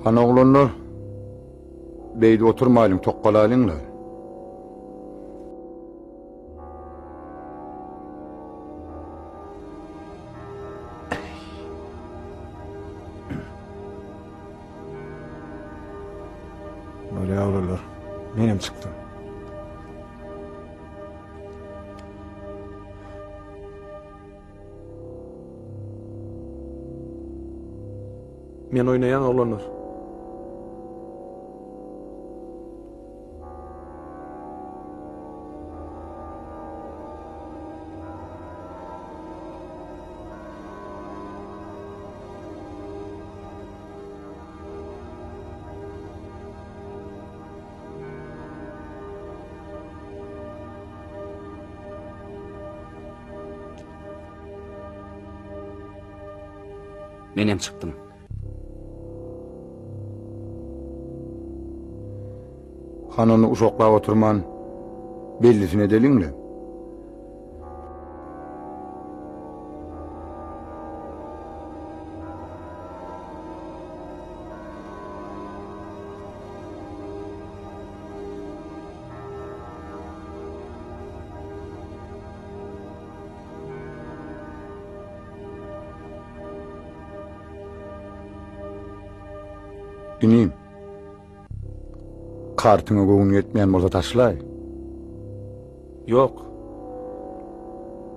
Hany oglanlar, beýdip oturmaýlyň, tokgalaýlyň-la. Bolýar oglanlar, menem çykdym. Men oýnaýan oglanlar. Menem çykdym. Hany ony uşaklap oturman, bellisini edeliň-le. Inim, kartyňa göwün ýetmeýän bolsa taşlaý. Ýok.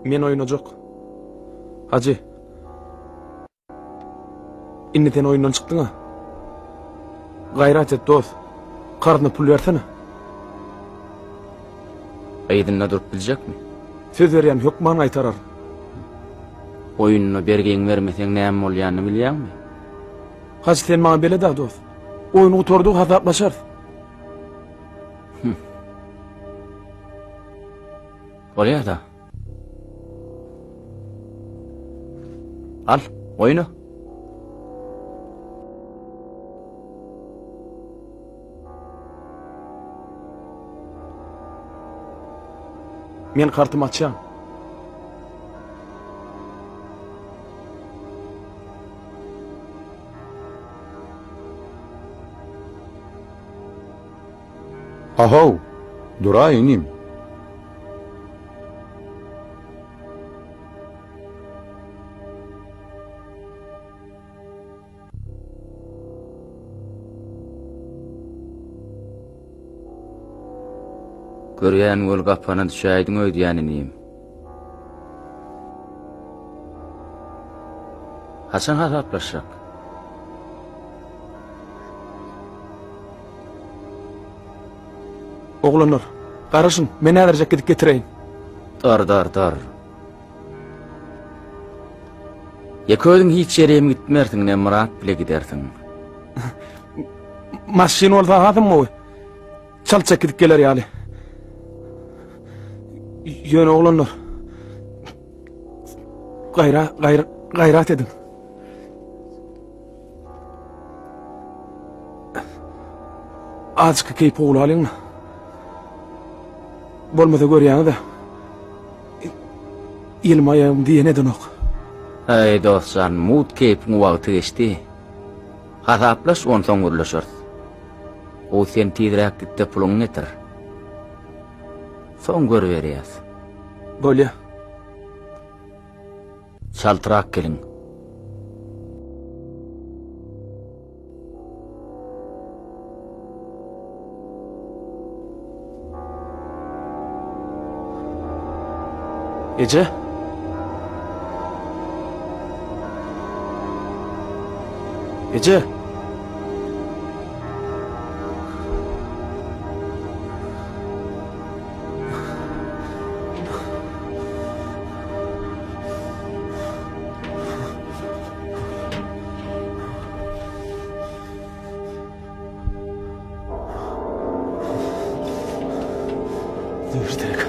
Men oýnajak. Hajy. Indi sen oýundan çykdyň-a. Gaýrat et, dost. Karzyna pul bersene. Yzynda durup biljekmi? Söz berýän, hökman gaýtararyn. Oýunda bergiňi bermeseň näme bolýanyny bilýäňmi? Hajy, sen maňa belet-a, dost. Oýun gutardy, hasaplaşarys. Bolýar-da. Al, oýna. Men kartymy açýan. Ahow, duraý inim. Görýän weli gapana düşäýdiň öýdýän inim. Haçan hasaplaşjak? Oglanlar, garaşyň, men häzirjek gidip getireýin. Dur, dur, dur. Ýeke özüň hiç ýere hem gitmersiň, ne Myrat bile gidersiň. Maşyn bolsa hasam gowy. Çaltjak gidip geler ýaly. Ýöne oglanlar, gaýra, gaýra, gaýrat ediň. Azajyk keýp gowulalyň. Bolmasa görýäňiz-ä. Elim aýagym diýen edenok. Eý dost jan, mugt keýpiň wagty geçdi. Hasaplaş onsoň gürleşeris. Gowy sen tizräk gitde puluňy getir. Soň görüberýäs. Bolýa. Çaltrak geliň. Eje? Eje? Dürtek.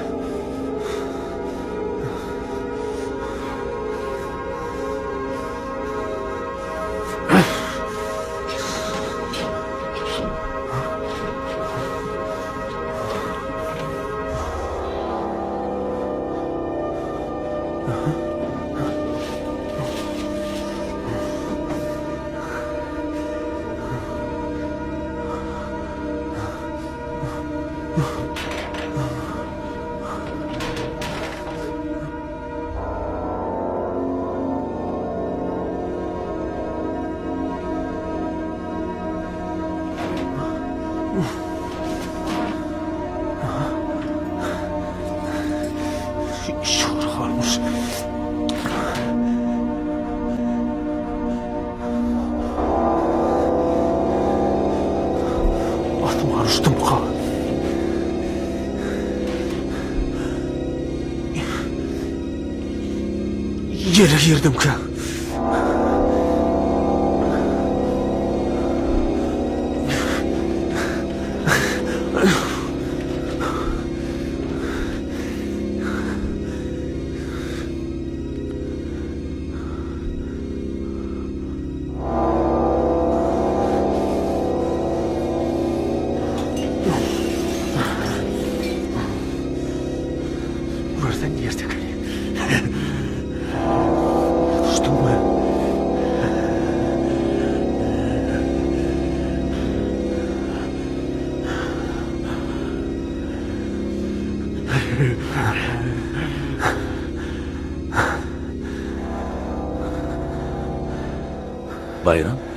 Ýere girdimkä? Görsen ýerdeki. Düşdüňmi? Baýram.